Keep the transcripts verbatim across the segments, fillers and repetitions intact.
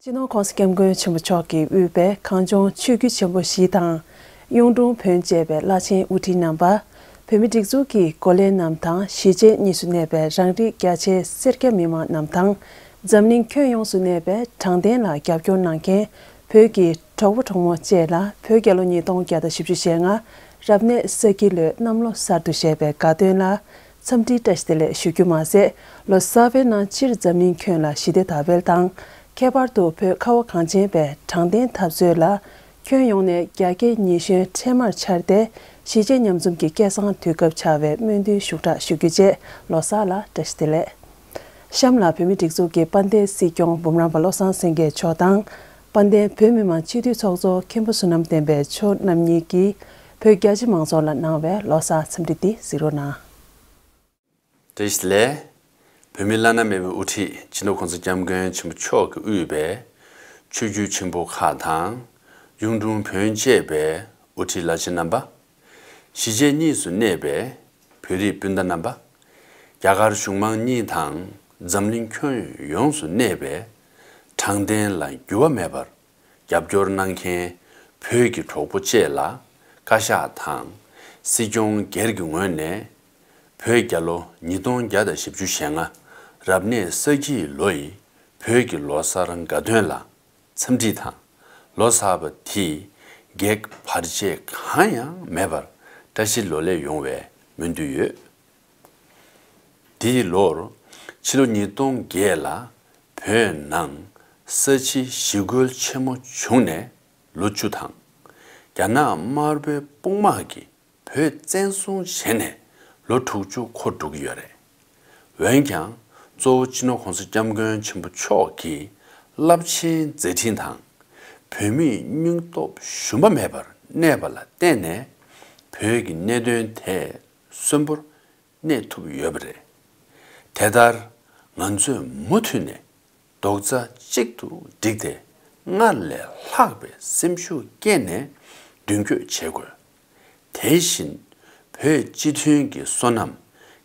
སྤྱི་ནོར་༸གོང་ས་༸སྐྱབས་མགོན་ཆེན་པོ་མཆོག་གིས་དབུས་པའི་གངས་ལྗོངས་ཆོས་བརྒྱུད་ཆེན་པོ་བཞི་དང་། གཡུང་དྲུང་བོན་བཅས་པའི་བླ་ཆེན་དབུ་ཁྲིད་རྣམ་པ། བོད་མི་སྒྲིག་འཛུགས་ཀྱི་འགོ་ལས་རྣམས་དང་གཞིས་བྱེས་གཉིས་སུ་གནས་པའི་རང་རིགས་རྒྱ་ཆེའི་སེར་སྐྱ་མི་མང་རྣམས་དང་། འཛམ་གླིང་ཁྱོན་ཡོངས་སུ་གནས་པའི་དྲང་བདེན་ལ་རྒྱབ་སྐྱོར་གནང་མཁན་བོད་ཀྱི་གྲོགས་པོ་གྲོགས་མོ་བཅས་ལ་བོད་རྒྱལ་ལོ་ཉིས་སྟོང་བརྒྱ་དང་བཞི་བཅུ་ཞེ་ལྔ་རབ་གནས་ས་ཁྱི་ལོའི་གནམ་ལོ་གསར་དུ་བཞད་པའི་དགའ་སྟོན་ལ། འཚམས་འདྲིའི་བཀྲ་ཤིས་བདེ་ལེགས་ཞུ་རྒྱུ་མ་ཟད། ལོ་གསར་པའི་ནང་སྤྱིར་འཛམ་གླིང་ཁྱོན་ལ་ཞི་བདེ་དར་སྤེལ་དང་། ཁྱད་པར་དུ་བོད་ཁ་བ་གངས་ཅན་པའི་དྲང་བདེན་འཐབ་རྩོད་ལ། ཁྱོན་ཡོངས་ནས་རྒྱ་སྐྱེད་ཉི་གཞོན་འཕྲལ་མར་འཆར་ཏེ། གཞིས་བྱེས་མཉམ་འཛོམས་ཀྱི་སྐལ་བཟང་དུས་སྐབས་འཆར་བའི་སྨོན་འདུན་ཤུགས་དྲག་ཞུ་རྒྱུ་བཅས་ལོ་གསར་ལ་བཀྲ་ཤིས་བདེ་ལེགས། གཤམ་ལ་བོད་མིའི་སྒྲིག་འཛུགས་ཀྱི་དཔལ་ལྡན་སྲིད་སྐྱོང་འབུམ་རམས་པ་བློ་བཟང་སེང་གེ་མཆོག་དང་། དཔལ་ལྡན་བོད་མི་མང་སྤྱི་འཐུས་ཚོགས་གཙོ་མཁན་པོ་བསོད་ནམས་བསྟན་འཕེལ་མཆོག་རྣམ་གཉིས་ཀྱིས་བོད་རྒྱ་ཆེ་མང་ཚོགས་ལ་གནང་བའི་ལོ་གསར་འཚམས་འདྲི་འདི་གཟིགས་རོགས་གནང་། བཀྲ་ཤིས་བདེ་ལེགས། བོད་མི་བླ་ན་མེད་པའི་དབུ་ཁྲིད་སྤྱི་ནོར་༸གོང་ས་༸སྐྱབས་མགོན་ཆེན་པོ་མཆོག་གིས་དབུས་པའི་ཆོས་བརྒྱུད་ཆེན་པོ་ཁག་དང་། གཡུང་དྲུང་བོན་བཅས་པའི་དབུ་ཁྲིད་བླ་ཆེན་རྣམ་པ། གཞིས་བྱེས་གཉིས་སུ་གནས་པའི་བོད་རིགས་སྤུན་ཟླ་རྣམ་པ། རྒྱ་གར་གཞུང་མང་གཉིས་དང་འཛམ་གླིང་ཁྱོན་ཡོངས་སུ་གནས་པའི་དྲང་བདེན་ལ་འགྱུར་བ་མེད་པར་རྒྱབ་སྐྱོར་གནང་མཁན་བོད་ཀྱི་གྲོགས་པོ་བཅས་ལ་བཀའ་ཤག་དང་སྲིད་སྐྱོང་སྒེར་གྱི་ངོས་ནས། བོད་རྒྱལ་ལོ་ཉིས་སྟོང་བརྒྱ་དང་བཞི་བཅུ་ཞེ་ལྔ་རབ་གནས་ས་ཁྱི་ལོ་ཡི་བོད་ཀྱི་ལོ་གསར་དགའ་སྟོན་ལ་འཚམས་འདྲི་དང་། ལོ་གསར་པ་དེས་གེགས་བར་ཆད་གང་ཡང་མེད་པར་བཀྲ་ཤིས་ལོ་ལེགས་ཡོང་བའི་སྨོན་འདུན་ཡོད། འདིའི་ལོར་ཕྱི་ལོ་ཉིས་སྟོང་བརྒྱད་ལ་བོད་ནང་ས་ཁྱི་ཞི་རྒོལ་ཆེན་མོ་བྱུང་ནས་ལོ་བཅུ་དང་། རྒྱ་ནག་དམར་པོའི་དཔུང་དམག་གིས་བོད་བཙན་བཟུང་བྱས་ནས་ལོ་དྲུག་ཅུ་འཁོར་འགྲོ་གི་ཡོད་རེད། འོན་ཀྱང་གཙོ་བོ་སྤྱི་ནོར་༸གོང་ས་༸སྐྱབས་མགོན་ཆེན་པོ་མཆོག་གིས་རླབས་ཆེན་མཛད་འཕྲིན་དང་། བོད་མིའི་སྙིང་སྟོབས་ཞུམ་པ་མེད་པར་གནས་པ་ལ་བརྟེན་ནས་བོད་ཀྱི་གནད་དོན་དེ་གསོན་པོར་གནས་ཐུབ་ཡོད་པ་རེད། དེ་ལྟར་ང་ཚོས་མུ་མཐུད་ནས་རྡོག་རྩ་གཅིག་ཏུ་བསྒྲིལ་ཏེ་སྔར་ལས་ལྷག་པའི་སེམས་ཤུགས་བསྐྱེད་ནས་མདུན་སྐྱོད་བྱེད་དགོས། དེ་བཞིན་བོད་སྤྱི་མཐུན་གྱི་སོ་ནམ་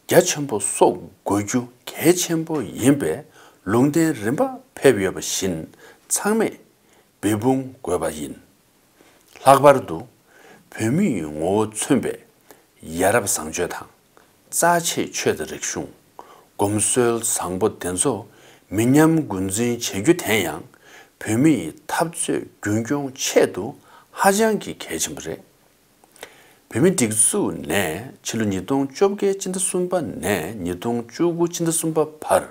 རྒྱ་ཆེན་པོ་གསོ་དགོས་རྒྱུ་གལ་ཆེན་པོ་ཡིན་པའི་ལུང་བསྟན་རིམ་པ་ཕེབས་ཡོད་པ་བཞིན་ཚང་མས་འབད་འབུངས་དགོས་པ་ཡིན། ལྷག་པར་དུ་བོད་མིའི་ངོ་བོ་མཚོན་པའི་ཡ་རབས་བཟང་སྤྱོད་དང་། རྩ་ཆེའི་ཆོས་དང་རིག་གཞུང་། གོམས་སྲོལ་བཟང་པོ་དེ་ཚོ་མི་ཉམས་འགོ་འཛིན་བྱེད་རྒྱུ་དེ་ཡང་བོད་མིའི་འཐབ་རྩོད་རྒྱུན་སྐྱོང་ཆེད་དུ་ཧ་ཅང་གི་གལ་ཆེན་པོ་རེད། བོད་མིའི་སྒྲིག་འཛུགས་ནས་ཕྱི་ལོ་ཉིས་སྟོང་བཅོ་བརྒྱད་སྤྱི་ཟླ་གསུམ་པ་ནས་ཉིས་སྟོང་བཅུ་དགུ་སྤྱི་ཟླ་གསུམ་པ་བར་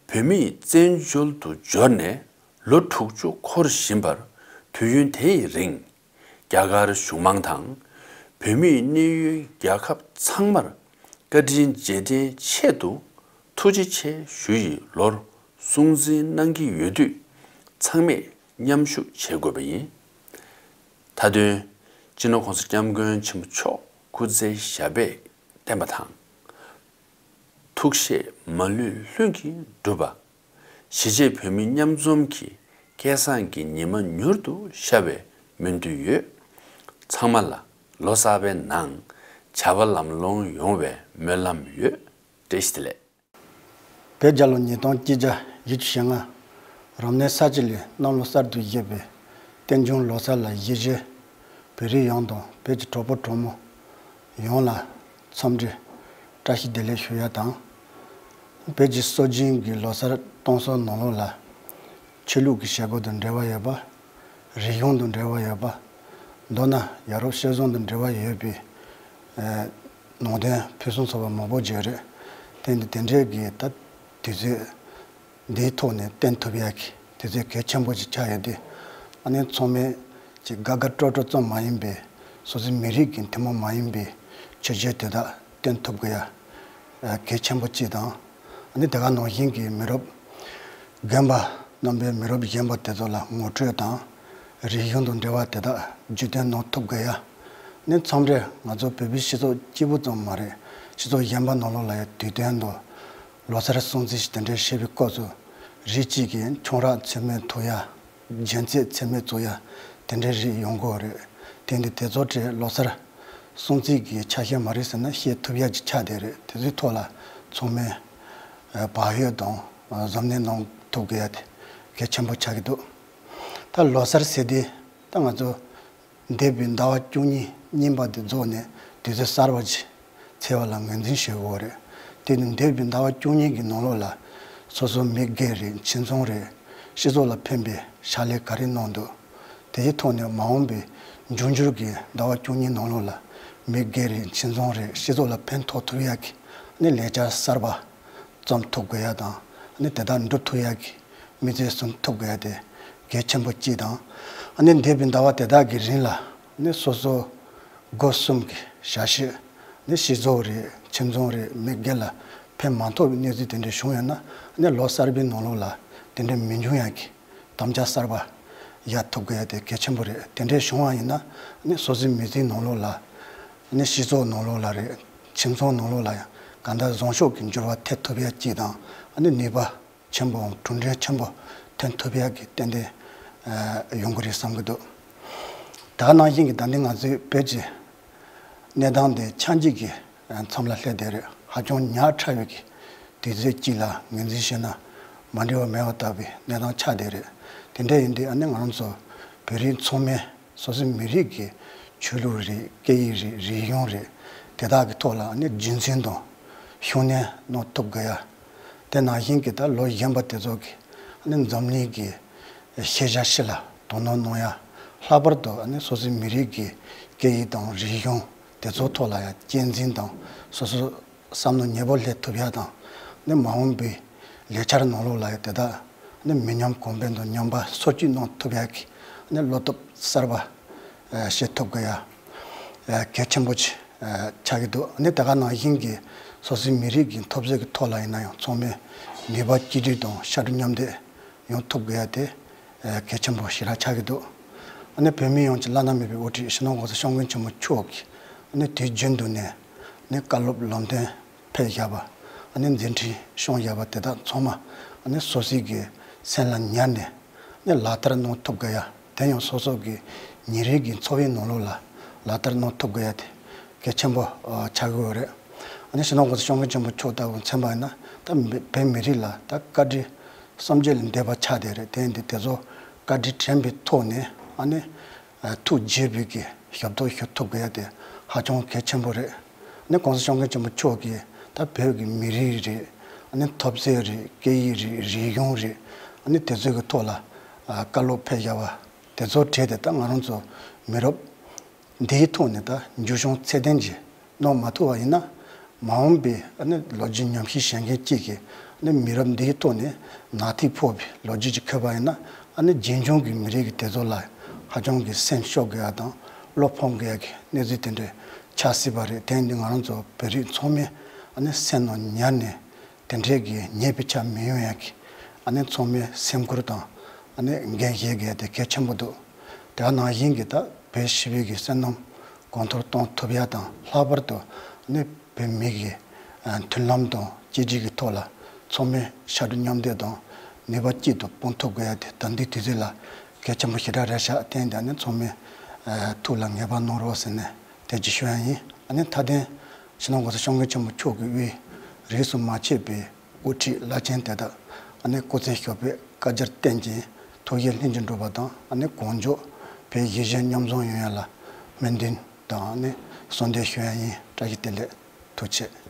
བོད་མིའི་བཙན་བྱོལ་དུ་འབྱོར་ནས་ལོ་དྲུག་ཅུ་འཁོར་བཞིན་པར། དུས་ཡུན་དེའི་རིང་རྒྱ་གར་གཞུང་མང་དང་བོད་མིའི་གནས་ཡུལ་རྒྱལ་ཁབ་ཚང་མར་བཀའ་དྲིན་རྗེས་དྲན་ཆེད་དུ་ཐུགས་རྗེ་ཆེ་ཞུ་ཡི་ལོར་སྲུང་བརྩི་གནང་གི་ཡོད་དུས། ཚང་མས་མཉམ་ཞུགས་བྱེད་དགོས་པ་ཡིན། མཐའ་དོན། སྤྱི་ནོར་༸གོང་ས་༸སྐྱབས་མགོན་ཆེན་པོ་མཆོག་སྐུ་ཚེ་ཞབས་པད་བརྟན་པ་དང་། ཐུགས་བཞེད་མ་ལུས་ལྷུན་གྱིས་འགྲུབ་པ། གཞིས་བྱེས་བོད་མི་མཉམ་འཛོམས་ཀྱི་སྐལ་བཟང་གི་ཉི་མ་མྱུར་དུ་ཤར་བའི་སྨོན་འདུན་ཡོད། ཚང་མ་ལ་ལོ་གསར་པའི་ནང་བྱ་བ་ལམ་ལྷོང་ཡོང་བའི་སྨོན་ལམ་ཡོད། བཀྲ་ཤིས་བདེ་ལེགས། བོད་རྒྱལ་ལོ་ཉིས་སྟོང་གཅིག་བརྒྱ་བཞི་བཅུ་ཞེ་ལྔ། རབ་གནས་ས་བྱི་ལོའི་གནམ་ལོ་གསར་དུ་བཞད་པའི་རྟེན་འབྱུང་ལོ་གསར་ལ་གཞིས་བྱེས་བོད་རིགས་ཡོངས་དང་བོད་ཀྱི་གྲོགས་པོ་གྲོགས་མོ་ཡོངས་ལ་འཚམས་འདྲི་བཀྲ་ཤིས་བདེ་ལེགས་ཞུ་ཡ་དང་། བོད་ཀྱི་སྲོལ་རྒྱུན་གྱི་ལོ་གསར་གཏོང་སྲོལ་ནང་ལོགས་ལ་ཆོས་ལུགས་ཀྱི་བྱེད་སྒོ་དང་འབྲེལ་བ་ཡོད་པ། རིག་གཞུང་དང་འབྲེལ་བ་ཡོད་པ། མདོར་ན་ཡ་རབས་སྤྱོད་བཟང་དང་འབྲེལ་བ་ཡོད་པའི་ཨེ་ནང་དོན་ཕུན་སུམ་ཚོགས་པ་མང་པོ་ཅིག་རེད། དེ་འདི་དེ་འདྲའི་གི་ད་དུས་ཚོད་འདིའི་ཐོག་ནས་བསྟན་ཐུབ་ཡ་གི་དུས་ཚོད་གལ་ཆེན་པོ་ཅིག་ཆགས་ཡོད་དུས། ཨ་ནི་ཚང་མས་ཅིག་དགའ་དགའ་སྤྲོ་སྤྲོ་ཙམ་མ་ཡིན་པའི་སོ་སོའི་མི་རིགས་ཀྱི་ཐུན་མོང་མ་ཡིན་པའི་ཆོས་བརྒྱུད་དེ་དག་བསྟན་ཐུབ་དགོས་ཡ་གལ་ཆེན་པོ་གཅིག་དང་། ཨ་ནི་དེ་ག་ནང་བཞིན་གྱི་མི་རབས་རྒན་པ་རྣམ་པས་མི་རབས་གཞོན་པ་དེ་ཚོ་ལ་ངོ་སྤྲོད་དང་། རིག་གཞུང་དང་འབྲེལ་བ་དེ་དག་བརྒྱུད་སྟོན་གནང་ཐུབ་དགོས་ཡ། ནི་མཚམས་རེ་ང་ཚོ་བོད་པའི་སྤྱི་ཚོགས་སྐྱིད་པོ་ཙམ་མ་རེད། སྤྱི་ཚོགས་གཞན་པ་ནང་ལོགས་ལ་ཡང་དུས་སྟོན་དང་ལོ་གསར་སྲུང་བརྩི་ཞིག་དེ་འདྲའི་བྱེད་པའི་སྐབས་སུ་རིགས་གཅིག་གི་ཁྱུང་རགས་ཚེར་མའི་ཐུག་ཡ། རྒྱན་ཚེ་ཚེར་མའི་བཙུགས་ཡ་དེ་འདྲའི་རིགས་ཡོང་གི་ཡོད་རེད། དེ་འདི་དེ་ཚོ་དེ་ལོ་གསར་སྲུང་བརྩི་གི་ཆ་ཤས་མ་རེད་ཟེར་ན་བཤད་ཐུབ་ཡ་ཅིག་ཆགས་བསྡད་རེད། དེ་ཚོའི་ཐོག་ལ་ཚང་མས་བག་ཡོད་དང་གཟབ་ནན་གནང་ཐུབ་དགོས་ཡ་དེ་ གལ་ཆེན་པོ་ཆགས་ཀྱི་འདུག་ད་ལོ་གསར་ཟེར་དུས་ད་ང་ཚོ་འདས་པའི་ཟླ་བ་བཅུ་གཉིས་རྙིང་པ་དེ་རྫོགས་ནས་དུས་ཚོད་གསར་པ་ཅིག་འཚོལ་བ་ལ་ངོས་འཛིན་བྱེད་དགོས་རེད། དེ་ནི་འདས་པའི་ཟླ་བ་བཅུ་གཉིས་ཀྱི་ནང་ལོགས་ལ་སོ་སོ་མི་སྒེར་རེད། ཁྱིམ་ཚང་རེད། སྤྱི་ཚོགས་ལ་ཕན་པའི་ཕྱག་ལས་ག་རེ་གནང་འདུག་དེའི་ཐོག་ནས་མ་འོངས་པའི་འབྱུང་འགྱུར་གྱི་ཟླ་བ་བཅུ་གཉིས་ནང་ལོགས་ལ་མི་སྒེར་རེད། ཁྱིམ་ཚང་རེད། སྤྱི་ཚོགས་ལ་ཕན་ཐོགས་ཐུབ་ཡག་གི་ནི་ལས་འཆར་གསར་པ་རྩོམ་ཐུབ་དགོས་ཡ་དང་། ནི་དེ་དག་འགྲུབ་ཐུབ་ཡ་གི་དམིགས་ཚད་བཟུང་ཐུབ་དགོས་ཡ་དེ་གལ་ཆེན་པོ་གཅིག་དང་། ནི་འདས་པའི་ཟླ་བ་དེ་དག་གི་རིང་ལ་ནི་སོ་སོ་སྒོ་གསུམ་གྱི་བྱ་སྤྱོད་ནི་སྤྱི་ཚོགས་རེད། ཁྱིམ་ཚང་རེད། མི་སྒེར་ལ་ཕན་མ་ཐོགས་པའི་གནས་ཚུལ་དེ་འདྲ་བྱུང་ཡོད་ན་ནི་ལོ་གསར་པའི་ནང་ལོགས་ལ་དེ་འདྲ་མི་འབྱུང་ཡ་གི་དམ་བཅའ་གསར་པ་ཡ་ཐུབ་དགོས་ཡ་དེ་གལ་ཆེན་པོ་རེད། དེ་འདྲ་བྱུང་བ་ཡིན་ན་ནི་སོ་སོའི་མི་ཚེའི་ནང་ལོགས་ལ་ནི་སྤྱི་ཚོགས་ནང་ལོགས་ལ་རེད། ཁྱིམ་ཚང་ནང་ལོགས་ལ་ཡང་གང་ལྟར་བཟང་ཕྱོགས་ཀྱི་འགྱུར་བ་ཐེབས་ཐུབ་ཡ་གཅིག་དང་། ནི་ནུས་པ་ཆེན་པོའམ་གྲུབ་འབྲས་ཆེན་པོ་ཐོན་ཐུབ་ཡག་གི་ཏན་ཏན་ཡོང་གི་རེད་བསམ་གྱི་འདུག་ད་ག་ནང་བཞིན་གྱི་ད་ནི་ང་ཚོའི་བོད་ཀྱི་གནས་སྟངས་དེ་ཆགས་འཇིག་གི་མཚམས་ལ་སླེབས་བསྡད་རེད། ཧ་ཅང་ཉག་ཕྲ་བའི་གི་དུས་ཚོད་གཅིག་ལ་ངོས་འཛིན་བྱས་ན་མ་འགྲིག་པ་མེད་པ་ལྟ་བུའི་གནས་སྟངས་ཆགས་བསྡད་རེད། དེ་འདྲ་ཡིན་དུས་ཨ་ནི་ང་རང་ཚོ་བོད་རིགས་ཚང་མས་སོ་སོའི་མི་རིགས་ཀྱི་ཆོས་ལུགས་རེད། སྐད་ཡིག་རེད། རིག་གཞུང་རེད། དེ་དག་གི་ཐོག་ལ་ནི་རྒྱུན་འཛིན་དང་ཤུགས་སྣོན་གནང་ཐུབ་དགོས་ཡ། དེ་ནང་བཞིན་གྱི་ད་ལོ་གཞོན་པ་དེ་ཚོ་གི་ནི་འཛམ་གླིང་གི་ཤེས་བྱ་སྤྱི་ལ་དོ་སྣང་གནང་ཡ། ལྷག་པར་དུ་ནི་སོ་སོའི་མི་རིགས་ཀྱི་སྐད་ཡིག་དང་རིག་གཞུང་དེ་ཚོ་ཐོག་ལ་ཡ་གཅེས་འཛིན་དང་སོ་སོ་བསམ་བློ་ཉེ་པོ་སླེབས་ཐུབ་ཡ་དང་། ནི་མ་འོངས་པའི་ལས་འཆར་ནང་ལོགས་ལ་ཡང་དེ་དག་ནི་མི་ཉམས་གོང་འཕེལ་དང་ཉམས་པ་སོར་ཆུད་གནང་ཐུབ་ཡག་གི་ནི་བློ་སྟོབས་གསར་པ་བྱེད་ཐུབ་དགོས་ཡ་གལ་ཆེན་པོ་ཆགས་ཀྱི་འདུག་ནི་དེ་ག་ནང་བཞིན་གྱི་སོ་སོའི་མི་རིགས་ཀྱི་འཐབ་རྩོད་ཀྱི་ཐོག་ལ་ཡིན་ན་ཡང་ཚང་མས་ནུས་པ་གཅིག་སྒྲིལ་དང་ཤ་གྲུ་མཉམ་འདེགས་ཡོང་ཐུབ་དགོས་ཡ་དེ་གལ་ཆེན་པོ་ཞེ་དྲག་ཆགས་ཀྱི་འདུག་ཨ་ནི་བོད་མི་ཡོངས་ཀྱི་བླ་ན་མེད་པའི་དབུ་ཁྲིད་སྤྱི་ནོར་༸གོང་ས་༸སྐྱབས་མགོན་ཆེན་པོ་མཆོག་གིས་ཨ་ནི་དུས་རྒྱུན་དུ་ནས་ནི་བཀའ་སློབ་ལམ་སྟོན་ཕེབས་བཞག་པ། ཨ་ནི་མཛད་འཕྲིན་བསྐྱངས་བཞག་པ་དེ་དག་ཚང་མ་ཨ་ནི་སོ་སོའི་གི་སེམས་ལ་ཉར་ནས་ནི་ལག་བསྟར་གནང་ཐུབ་དགོས་ཡ། དེ་ཡང་སོ་སོ་གི་ཉིན་རེ་གི་འཚོ་བའི་ནང་ལོགས་ལ་ལག་བསྟར་གནང་ཐུབ་དགོས་ཡ་དེ་གལ་ཆེན་པོ་ཆགས་ཀྱི་ཡོད་རེད། ཨ་ནི་སྤྱི་ནོར་༸གོང་ས་༸སྐྱབས་མགོན་ཆེན་པོ་མཆོག་ལྟ་བུ་མཚོན་པ་ཡིན་ན་ད་བོད་མི་རིགས་ལ་ད་བཀའ་དྲིན་བསམ་གྱིས་མི་ཁྱབ་པ་ཆགས་བསྡད་རེད། དེ་ཡིན་དུས་དེ་ཚོ་བཀའ་དྲིན་དྲན་པའི་ཐོག་ནས་ཨ་ནི་ཐུགས་དགྱེས་པའི་གི་ཞབས་ཏོག་ཞུ་ཐུབ་དགོས་ཡ་དེ་ཧ་ཅང་གལ་ཆེན་པོ་རེད། ཨ་ནི་༸གོང་ས་༸སྐྱབས་མགོན་ཆེན་པོ་མཆོག་གིས་ད་བོད་ཀྱི་མི་རིགས་རེད། ཨ་ནི་འཐབ་རྩོད་རེད། སྐད་ཡིག་རེད། རིག་གཞུང་རེད། ཨ་ནི་དེ་ཚོའི་གི་ཐོག་ལ་བཀའ་སློབ་ཕེབས་བཞག་པ་དེ་ཚོ་གྲས་དེ་ད་ང་རང་ཚོ་མི་རབས་འདིའི་ཐོག་ནས་ད་འགྱུར་བྱུང་ཚད་ལྡན་གྱི་གནང་མ་ཐུབ་པ་ཡིན་ན། མ་འོངས་པའི་ཨ་ནི་ལོ་རྒྱུས་ཉམས་ཞིབ་བྱེད་མཁན་གཅིག་གིས་ཨ་ནི་མི་རབས་འདིའི་ཐོག་ནས་ནག་ཐིག་ཕོག་པའི་ལོ་རྒྱུས་ཅིག་འཁོད་པ་ཡིན་ན། ཨ་ནི་རྗེས་འབྱུང་གི་མི་རིགས་ཀྱི་དེ་ཚོ་ལ་ཧ་ཅང་གི་སེམས་ཤོར་དགོས་ཡ་དང་བློ་ཕམ་དགོས་ཡ་གི་གནས་ཚུལ་དེ་འདྲ་ཆགས་སྲིད་པ་རེད། དེ་ཡིན་དུས་ང་རང་ཚོ་བོད་རིགས་ཚང་མས་ཨ་ནི་སེམས་ནང་ཉར་ནས། དེ་འདྲའི་གི་ཉེས་པའི་ཆ་མི་ཡོང་ཡ་གི་ཨ་ནི་ཚང་མས་སེམས་ཁུར་དང་ཨ་ནི་འགན་བཞེས་དགོས་ཡ་དེ་གལ་ཆེན་པོ་འདུག་དེ་ག་ནང་བཞིན་གྱི་ད་བོད་སྤྱི་པའི་གི་བསོད་ནམས་གོང་མཐོར་གཏོང་ཐུབ་ཡ་དང་། ལྷག་པར་དུ་ཨ་ནི་བོད་མི་གི་ཨ་མཐུན་ལམ་དང་གཅིག་སྒྲིལ་གྱི་ཐོག་ལ་ཚང་མས་ཕྱར་གྲུ་མཉམ་འདེགས་དང་ནུས་པ་གཅིག་ཏུ་སྤུངས་ཐུབ་དགོས་ཡ་དེ་ད་ལྟའི་དུས་ཚོད་ལ་གལ་ཆེན་པོ་ཞེ་དྲག་རེད་ཤག་དེ་ཡིན་དུས་ཨ་ནི་ཚང་མས་ཨ་ཐུགས་ལ་ངེས་པར་གནང་རོགས་ཟེར་ནས་དེ་ཅིག་ཞུ་ཡ་ཡིན། ཨ་ནི་མཐའ་དོན་སྤྱི་ནོར་༸གོང་ས་༸སྐྱབས་མགོན་ཆེན་པོ་མཆོག་གི་དབུས་རིས་སུ་མ་ཆད་པའི་དབུ་ཁྲིད་བླ་ཆེན་དེ་དག་ཨ་ནི་སྐུ་ཚེ་ཞབས་པད་བསྐལ་བརྒྱར་བརྟན་ཅིང་ཐུགས་བཞེད་ལྷུན་གྱིས་འགྲུབ་པ་དང་། ཨ་ནི་གང་མགྱོགས་བོད་གཞིས་བྱེས་མཉམ་འཛོམས་ཡོང་ཡ་ལ་སྨོན་འདུན་དང་ཨ་ནི་གསོལ་འདེབས་ཞུ་ཡ་ཡིན། བཀྲ་ཤིས་བདེ་ལེགས། ཐུགས་རྗེ་ཆེ།